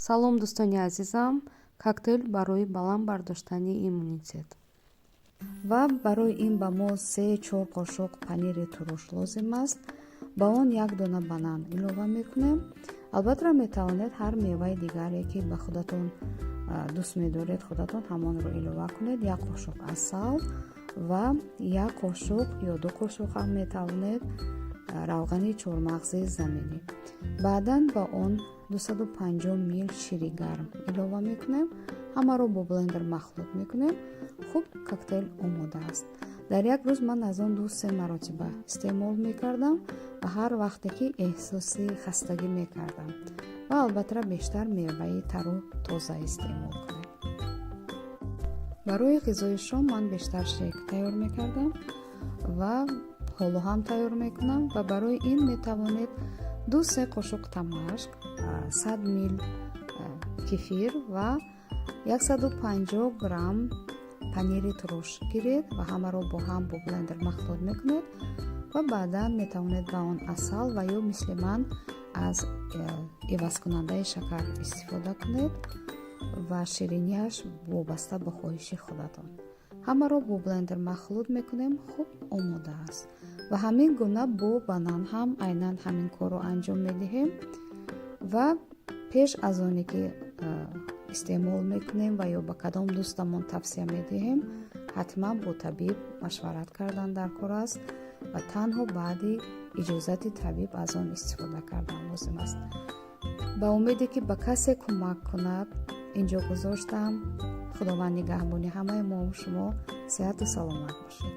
Салом, дӯстони азизам! Коктейл барои баланд бардоштани иммунитет. Ва барои ин ба мо 3-4 қошуқ панири туруш лозим аст. Ба он як дона банан илова мекунем. Албатта, метавонед ҳар меваи дигаре, ки ба худатон дӯст медоред, худатон ҳамонро илова кунед. Як қошуқ асал ва як қошуқ ё 2 қошуқ ҳам метавонед равғани чормағзи заминӣ. Баъдан ба он 250 мил шири гарм илова мекунем. Ҳамаро бо блендер махлут мекунем. Хуб, коктейл омода аст. Дар як рӯз ман аз он 2-се маротиба истеъмол мекардам ва ҳар вақте ки эҳсоси хастагӣ мекардам. Ва албатта, бештар меваи тару тоза истеъмол кунед. Барои ғизои шом ман бештар шейк тайёр мекардам ва ҳоло ҳам тайёр мекунам. Ва барои ин метавонед 2-се қошуқ тамашк, 100 мил кефир ва 150 грамм панири туруш гиред ва ҳамаро бо ҳам бо блендер махлут мекунед. Ва баъдан метавонед ба он асал ва ё мисли ман аз ивазкунандаи шакар истифода кунед ва ширинияш вобаста ба хоҳиши худатон. Ҳамаро бо блендер махлут мекунем. Хуб, омода аст. Ва ҳамин гуна бо банан ҳам айнан ҳамин корро анҷом медиҳем. Ва пеш аз оне ки истеъмол мекунем ва ё ба кадом дӯстамон тавсия медиҳем, ҳатман бо табиб машварат кардан дар кор аст ва танҳо баъди иҷозати табиб аз он истифода кардан лозим аст. Ба умеде, ки ба касе кӯмак кунад, инҷо гузоштам. Худованд нигаҳбони ҳамаи мову шумо. Сиҳату саломат бошед.